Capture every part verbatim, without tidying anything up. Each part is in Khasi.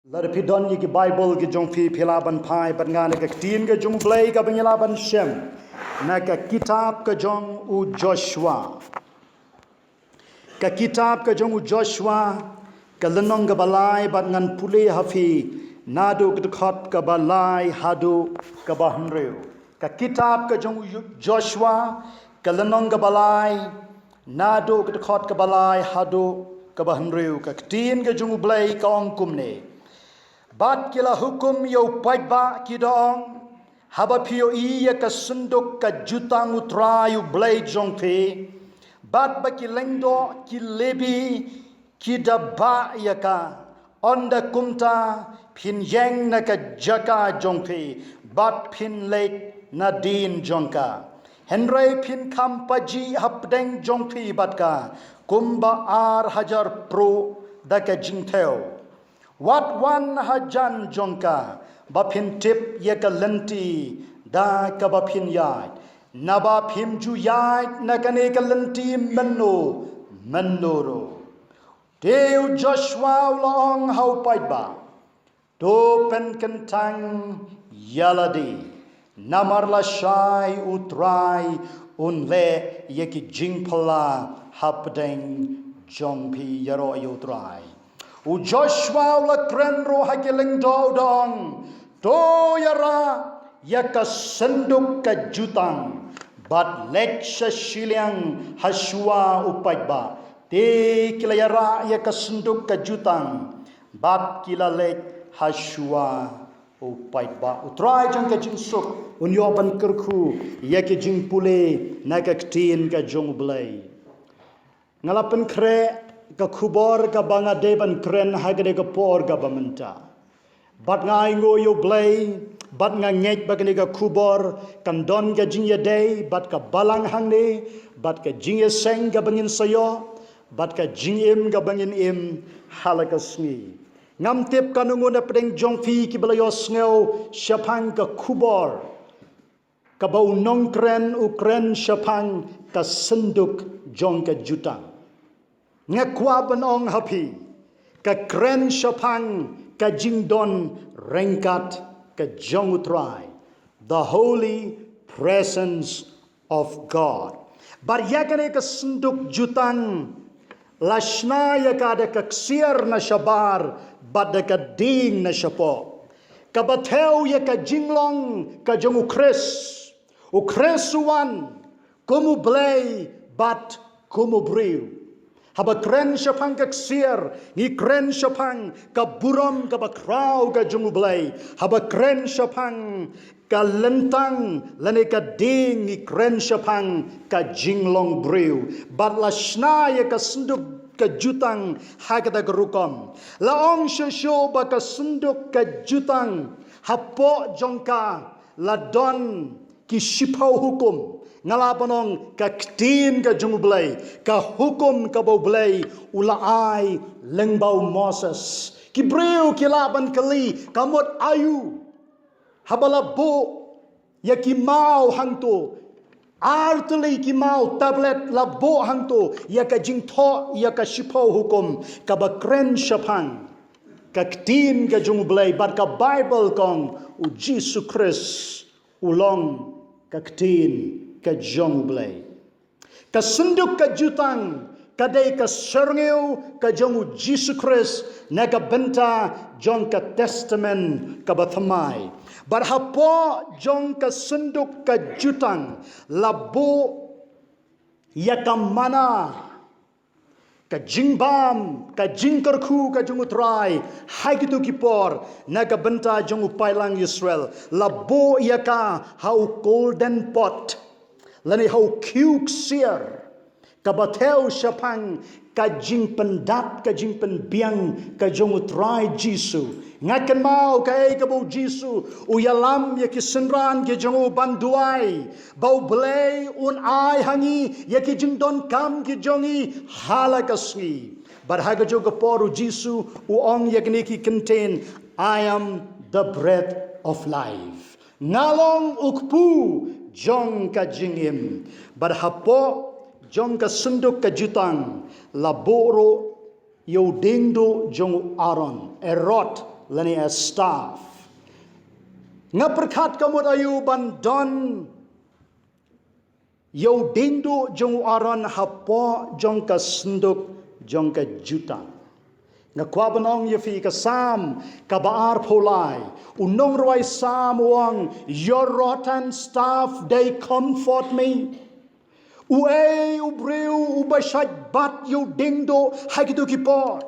Lada phi don ïa ki Baibl ki jong phi, phi lah ban phai bad nga na ka ktien ka jong U Blei kaba ngi lah ban shem na ka kitab ka jong u Joshua. Ka kitab ka jong u Joshua, ka lynnong kaba lai, bad ngan pule ha phi naduh ka dkhot kaba lai haduh kaba hynriew. Ka kitab ka jong u Joshua, ka lynnong kaba lai, naduh ka dkhot kaba lai haduh kaba hynriew. Ka ktien ka jong U Blei ka ong kumne: Bad ki la hukum ïa u paidbah, ki da ong, haba phi ïohi ïa ka synduk ka jutang U Trai U Blei jong phi, bad ba ki lyngdoh ki Lebi ki da bah ïa ka, ynda kumta phin ïeng na ka jaka jong phi, bad phin leit nadien jong ka. Hynrei phin kham pajih hapdeng jong phi bad ka kumba ar hajar pruh da ka jingthew. Wat wan hajan jong ka, ba phin tip ïa ka lynti da kaba phin ïaid, naba phim ju ïaid na kane ka lynti mynno mynno ruh. Te u Joshua u la ong ha u paidbah: To pynkyntang ïa lade, namar lashai U Trai un leh ïa ki jingphylla hapdeng jong phi. Ïaroh ïa U Trai. U Joshua u la kren ruh ha ki lyngdoh, u da ong: To ïarah ïa ka synduk ka jutang, bad leit sha shiliang ha shuwa u paidbah. Te ki la ïarah ïa ka synduk ka jutang, bad ki la leit ha shuwa u paidbah. U Trai jong ka jingsuk un ïoh ban kyrkhu ïa ki jingpule na ka ktien ka jong U Blei. Nga la pynkhreh ka khubor kaba nga dei ban kren ha kane ka por kaba mynta. Bad nga ainguh ïa U Blei, bad nga ngeit ba kane ka khubor kan don ka jingïadei bad ka balang hangne, bad ka jingïaseng kaba ngin sa ïoh, bad ka jingim kaba ngin im ha la ka sngi. Ngam tip katno ngut na pdeng jong phi kiba la ïohsngew shaphang ka khubor kaba u nongkren u kren shaphang ka synduk jong ka jutang. Nga kwah ban ong ha phi, ka kren shaphang ka jingdon ryngkat ka jong U Trai, the holy presence of God. Bad ïa kane ka synduk jutang, la shna ïa ka da ka ksiar na shabar bad da ka dieng na shapoh, kaba thew ïa ka jinglong ka jong U Khrist. U Khrist u wan kum U Blei bad kum u briew. Haba kren shaphang ka ksiar, ngi kren shaphang ka burom kaba khraw ka jong U Blei. Haba kren shaphang ka lyntang lane ka dieng, ngi kren shaphang ka jinglong briew. Bad la shna ïa ka synduk ka jutang ha kata ka rukom. La ong shuh shuh ba ka synduk ka jutang, hapoh jong ka la don ki shiphew hukum. Nga lah ban ong ka ktien ka jong U Blei, ka hukum kaba U Blei u la ai lyngba u Moses. Ki briew ki lah ban kylli, ka mut aïu haba la buh ïa ki maw hangto, artylli ki maw tablet la buh hangto ïa ka jingthoh ïa ka shiphew hukum kaba kren shaphang ka ktien ka jong U Blei, bad ka Baibl ka ong U Jisu Khrist u long ka ktien ka jong U Blei. Ka synduk ka jutang ka dei ka syrngiew ka jong U Jisu Khrist na ka bynta jong ka Testament kaba thymmai. Bad hapoh jong ka synduk ka jutang la buh ïa ka mana, ka jingbam, ka jingkyrkhu ka jong U Trai ha kito ki por na ka bynta jong u paidlang Israel. La buh ïa ka ha u golden pot lane ha u khiew ksiar, kaba thew shaphang ka jingpyndap, ka jingpynbiang ka jong U Trai Jisu. Nga kynmaw kaei kaba U Jisu u ïalam ïa ki synran ki jong u ban duwai ba U Blei un ai ha ngi ïa ki jingdonkam ki jong ngi ha la ka sngi. Bad ha kajuh ka por U Jisu u ong ïa kine ki kyntien: I am the bread of life. Nga long u kpu jong ka jingim. Bad hapoh jong ka synduk ka jutang la buh ruh ïa u dieng duh jong u Aaron, a rod lane a staff. Nga pyrkhat ka mut aïu ban don ïa u dieng duh jong u Aaron hapoh jong ka synduk jong ka jutang. Nga kwah ban ong ïa phi ka Salm kaba arphew lai, u nongrwai Salm u ong, "Your rod and staff, they comfort me." Uei u briew uba shait bat ïa u dieng duh ha kito ki por?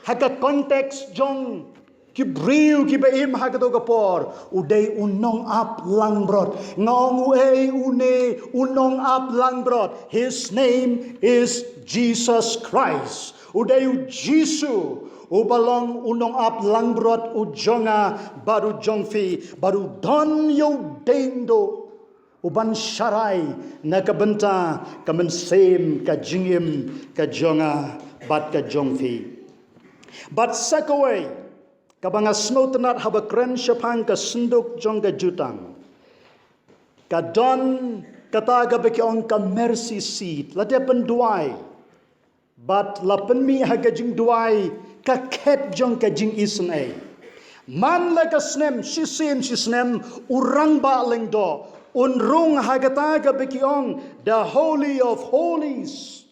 Ha ka context jong ki briew kiba im ha kato ka por, u dei u nongap langbrot. Nga ong uei une u nongap langbrot? His name is Jesus Christ. U dei u Jisu uba long u nongap langbrot u jong nga bad u jong phi, bad u don ïa u dieng duh u ban sharai na ka bynta ka mynsiem, ka jingim ka jong nga bad ka jong phi. Bad sa kawei kaba nga sngewtynnat haba kren shaphang ka synduk jong ka jutang, ka don kata kaba ki ong ka mercy seat. Lada pynduwai bad la pynmih ha ka jingduwai ka khet jong ka jingisynei. Man la ka snem, shisien shisnem, u rangbah lyngdoh un rung ha kata kaba ki ong the Holy of Holies,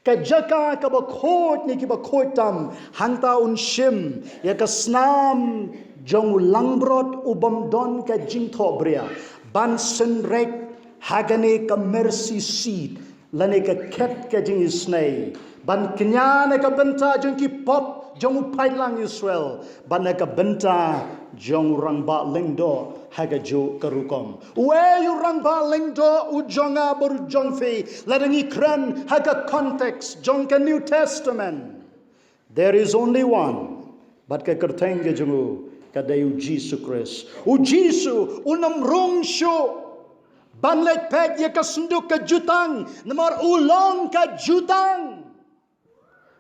ka jaka kaba khuid ne kiba khuid tam. Hangta un shim ïa ka snam jong u langbrot u bym don ka jingthohbria ban synrek ha kane ka mercy seat, lane ka khet ka jingisynei, ban kñia na ka bynta jong ki pop jong u paidlang Israel, bad na ka bynta jong u rangbah lyngdoh ha kajuh ka rukom. Uei u rangbah lyngdoh u jong nga bad u jong phi? Lada ngi kren ha ka context jong ka New Testament, there is only one. Bad ka kyrteng ka jong u ka dei u Jisu Khrist. U Jisu un ym rung shuh ban leit peit ïa ka synduk ka jutang, namar u long ka jutang.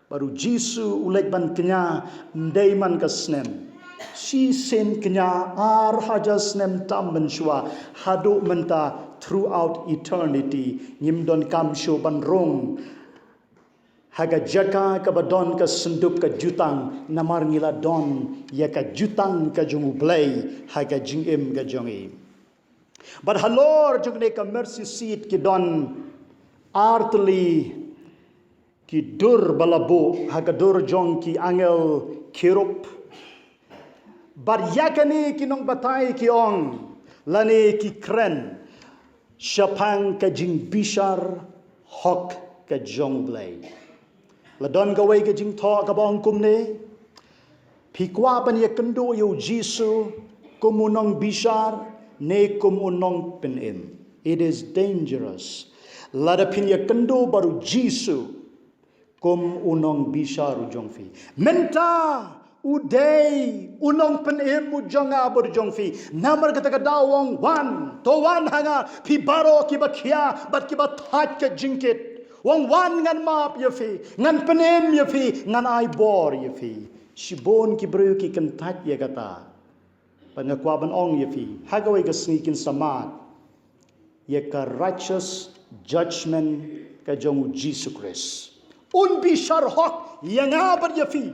Bad u Jisu u leit ban kñia, ym dei man ka snem, shisien kñia, ar hajar snem tam mynshuwa, haduh mynta, throughout eternity ngim donkam shuh ban rung ha ka jaka kaba don ka synduk ka jutang, namar ngi la don ïa ka jutang ka jong u Blei ha ka jingim ka jong ngi. Bad halor jong kane ka mercy seat ki don artylli ki dur ba la buh ha ka dur jong ki angel kerub. Bad ïa kane ki nongbatai ki ong lane ki kren shaphang ka jingbishar hok ka jong u Blei. La don kawei ka jingthoh kaba ong kumne: Phi kwah ban ïakynduh ïa u Jisu kum u nongbishar ne kum u nongpynim? It is dangerous. Lada phin ïakynduh bad u Jisu kum u nongbishar u jong phi, mynta u dei u nongpynim u jong nga bad u jong phi. Namar kata ka daw u ong, wan, to wan ha nga, phi baroh kiba khia bad kiba thait ka jingkit. U ong, wan, ngan map ïa phi, ngan pynim ïa phi, ngan ai bor ïa phi. Shibun ki briew ki kyntait ïa kata. Bad nga kwah ban ong ïa phi, ha kawei ka sngi kin sa mad ïa ka righteous judgment ka jong u Jisu Khrist. Un bishar hok ïa nga bad ïa phi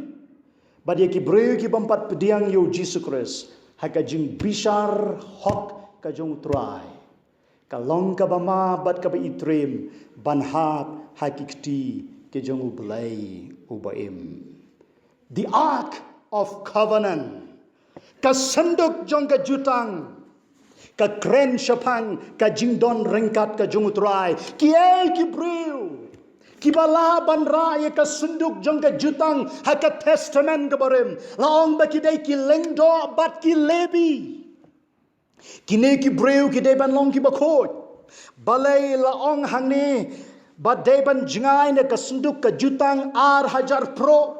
bad ïa ki briew ki bym pat pdiang ïa u Jisu Khrist ha ka jingbishar hok ka jong u Trai. Ka long kaba ma bad kaba itriem ban hap ha ki kti ki jong u Blei uba im. The Ark of Covenant, ka synduk jong ka jutang, ka kren shaphang ka jingdon ryngkat ka jong u Trai. Kiei ki briew kiba lah ban rah ïa ka synduk jong ka jutang ha ka Testament kaba rim? La ong ba ki dei ki lyngdoh bad ki Lebi. Kine ki briew ki dei ban long kiba khuid. Balei la ong hangne ba dei ban jngai na ka synduk ka jutang ar hajar pruh?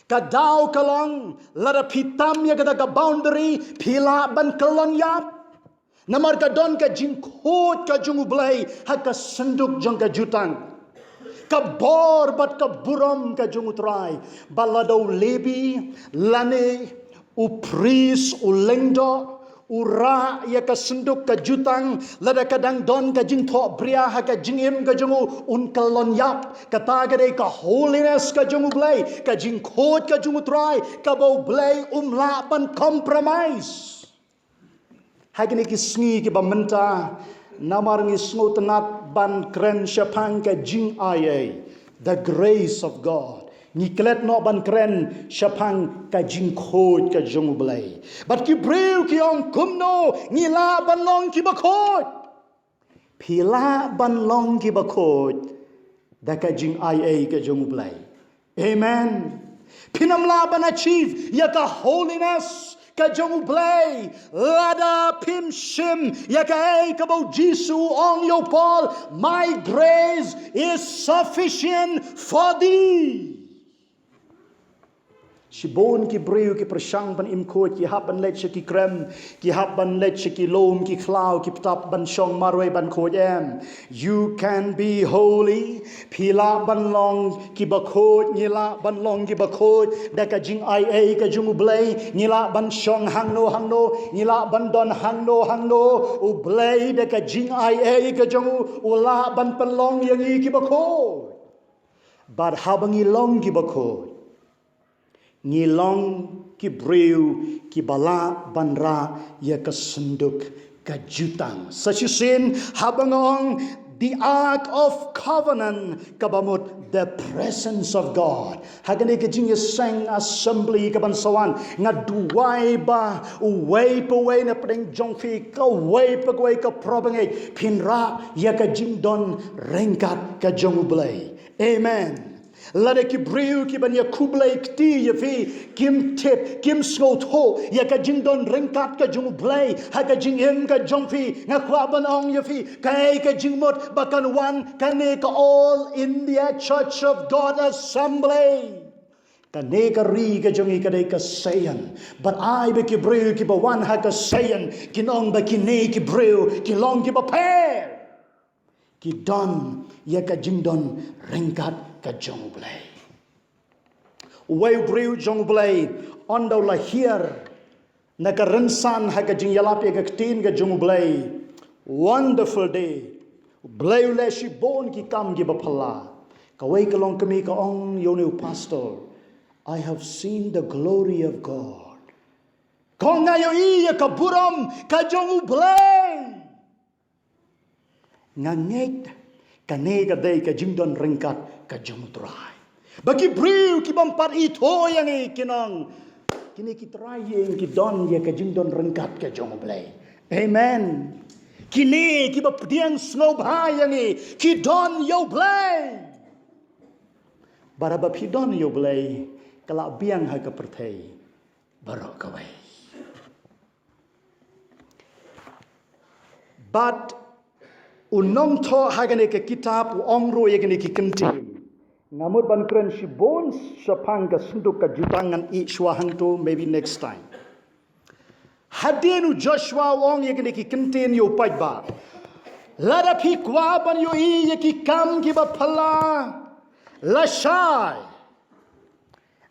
Ka daw ka long, lada phi tam ïa kata ka boundary, phi lah ban kyllon ïap. Namar ka don ka jingkhuid ka jong u Blei ha ka synduk jong ka jutang. Ka bor bad ka burom ka jong u Trai. Bad lada u Lebi lane u priest, u lyngdoh, u rah ïa ka synduk ka jutang, lada ka dang don ka jingthohbria ha ka jingim ka jong u, un kyllon ïap. Kata ka dei ka holiness ka jong U Blei, ka jingkhuid ka jong U Trai, kaba U Blei um lah ban compromise. Ha kine ki sngi kiba mynta, namar ngi sngewtynnat ban kren shaphang ka jingaiei, the grace of God. Ngi klet noh ban kren shaphang ka jingkhuid ka jong U Blei. Bad ki briew ki ong, kumno ngi lah ban long kiba khuid? Phi lah ban long kiba khuid da ka jingaiei ka jong U Blei. Amen. Phin ym lah ban achieve ïa ka holiness ka jong U Blei lada phim shim ïa kaei kaba U Jisu u ong ïa u Paul, "My grace is sufficient for thee." Shibun ki briew ki pyrshang ban im khuid, ki hap ban leit sha ki krem, ki hap ban leit sha ki lum ki khlaw, ki btap ban shong marwei ban khuid, em. You can be holy. Phi lah ban long kiba khuid, ngi lah ban long kiba khuid da ka jingaiei ka jong U Blei. Ngi lah ban shong hangno hangno, ngi lah ban don hangno hangno, U Blei da ka jingaiei ka jong u, u lah ban pynlong ïa ngi kiba khuid. Bad haba ngi long kiba khuid, ngi long ki briew kiba lah ban rah ïa ka synduk ka jutang. Sa shisien haba nga ong the Ark of Covenant, kaba mut the presence of God. Ha kane ka jingïaseng assembly kaban sa wan, nga duwai ba uwei pa uwei na pdeng jong phi, kawei pa kawei ka para bangeit, phin rah ïa ka jingdon ryngkat ka jong U Blei. Amen. Lada ki briew kiban ïa khublei kti ïa phi kim tip, kim sngewthuh ïa ka jingdon ryngkat ka jong U Blei ha ka jingim ka jong phi, nga kwah ban ong ïa phi, kaei ka jingmut ba kan wan kane ka All India Church of God Assembly? Kane ka ri ka jong ngi ka dei ka Seion. Bad ai ba ki briew kiba wan ha ka Seion kin ong ba kine ki briew ki long kiba pher, ki don ïa ka jingdon ryngkat ka jong U Blei. Uwei u briew jong U Blei, ynda u la hiar na ka rynsan ha ka jingïalap ïa ka ktien ka jong U Blei. Wonderful day. U Blei u leh shibun ki kam kiba phylla. Kawei ka longkmie ka ong ïa une u pastor, "I have seen the glory of God." Ka ong, "Nga ïohi ïa ka burom ka jong U Blei." Nga ngeit kane ka dei ka jingdon ryngkat ka jong U Trai. Ba ki briew ki bym pat ithuh ïa ngi kin ong, kine ki trai ïing ki don ïa ka jingdon ryngkat ka jong U Blei. Amen. Kine kiba pdiang sngewbha ïa ngi ki don ïa U Blei. Bad haba phi don ïa U Blei, ka la biang ha ka pyrthei baroh kawei. Bad u nongthoh ha kane ka kitab u ong ruh ïa kine ki kyntien. Nga mut ban kren shibun shaphang ka synduk ka jutang, ngan ïeh shuwa hangto, maybe next time. Hadien u Joshua u ong ïa kine ki kyntien ïa u paidbah, lada phi kwah ban ïohi ïa ki kam kiba phylla, lashai.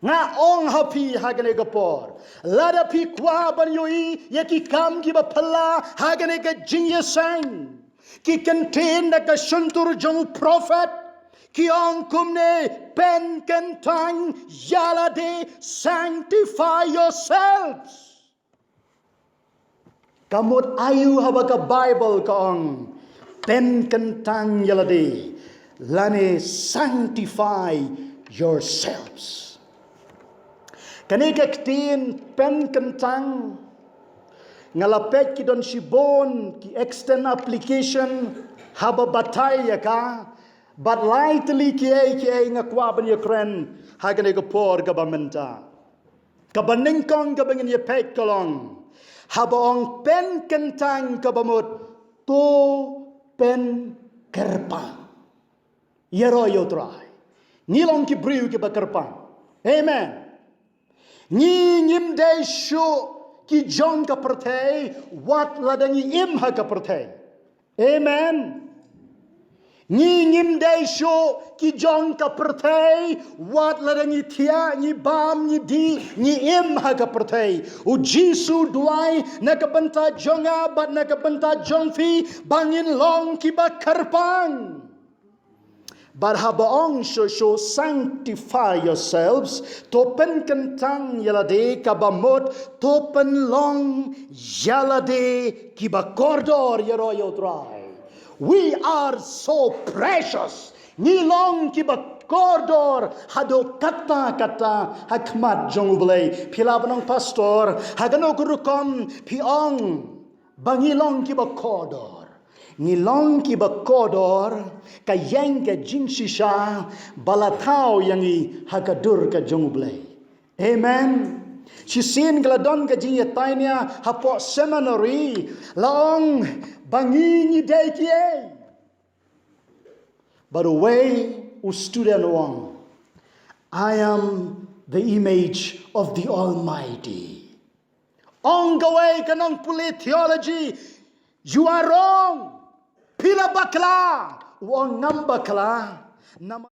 Nga ong ha phi ha kane ka por, lada phi kwah ban ïohi ïa ki kam kiba phylla ha kane ka jingïaseng, ki kyntien na ka shyntur jong u prophet ki ong kumne, pynkyntang ïa lade, sanctify yourselves. Ka mut aïu haba ka Bible ka ong, pynkyntang ïa lade, lane sanctify yourselves. Kane ka ktien pynkyntang, nga la peit ki don shibun ki extend application haba batai ïa ka, bad lai tylli kiei kiei nga kwah ban ïakren ha kane ka por kaba mynta. Kaba nyngkong kaba ngin ïa peit ka long, haba ong pynkyntang kaba mut, to pynkyrpang. Ïaroh ïa U Trai. Ngi long ki briew kiba kyrpang. Amen. Ngi ngim dei shuh ki jong ka pyrthei, wat lada ngi im ha ka pyrthei. Amen. Ngi ngim dei shuh ki jong ka pyrthei, wat lada ngi thiah, ngi bam, ngi dih, ngi im ha ka pyrthei. U Jisu u duwai na ka bynta jong nga bad na ka bynta jong phi ba ngin long kiba kyrpang. Bad haba ong shuh shuh, sanctify yourselves, to pynkyntang ïa lade, kaba mut to pynlong ïa lade kiba kordor ïaroh ïa U Trai. We are so precious. Ngi long kiba kordor haduh katta katta ha khmat jong U Blei. Phi lah ban ong, Pastor, ha kano ka rukom phi ong ba ngi long kiba kordor? Ngi long kiba kordor ka ïeng ka jingshisha ba la thaw ïa ngi ha ka dur ka jong U Blei. Amen. Shisien ka la don ka jingïatainia hapoh seminary, la ong ba ngi ngi dei kiei. Bad uwei u student u ong, "I am the image of the Almighty." Ong kawei ka nongpule theology, "You are wrong. Phi la bakla." U ong, "Ngam bakla. Namar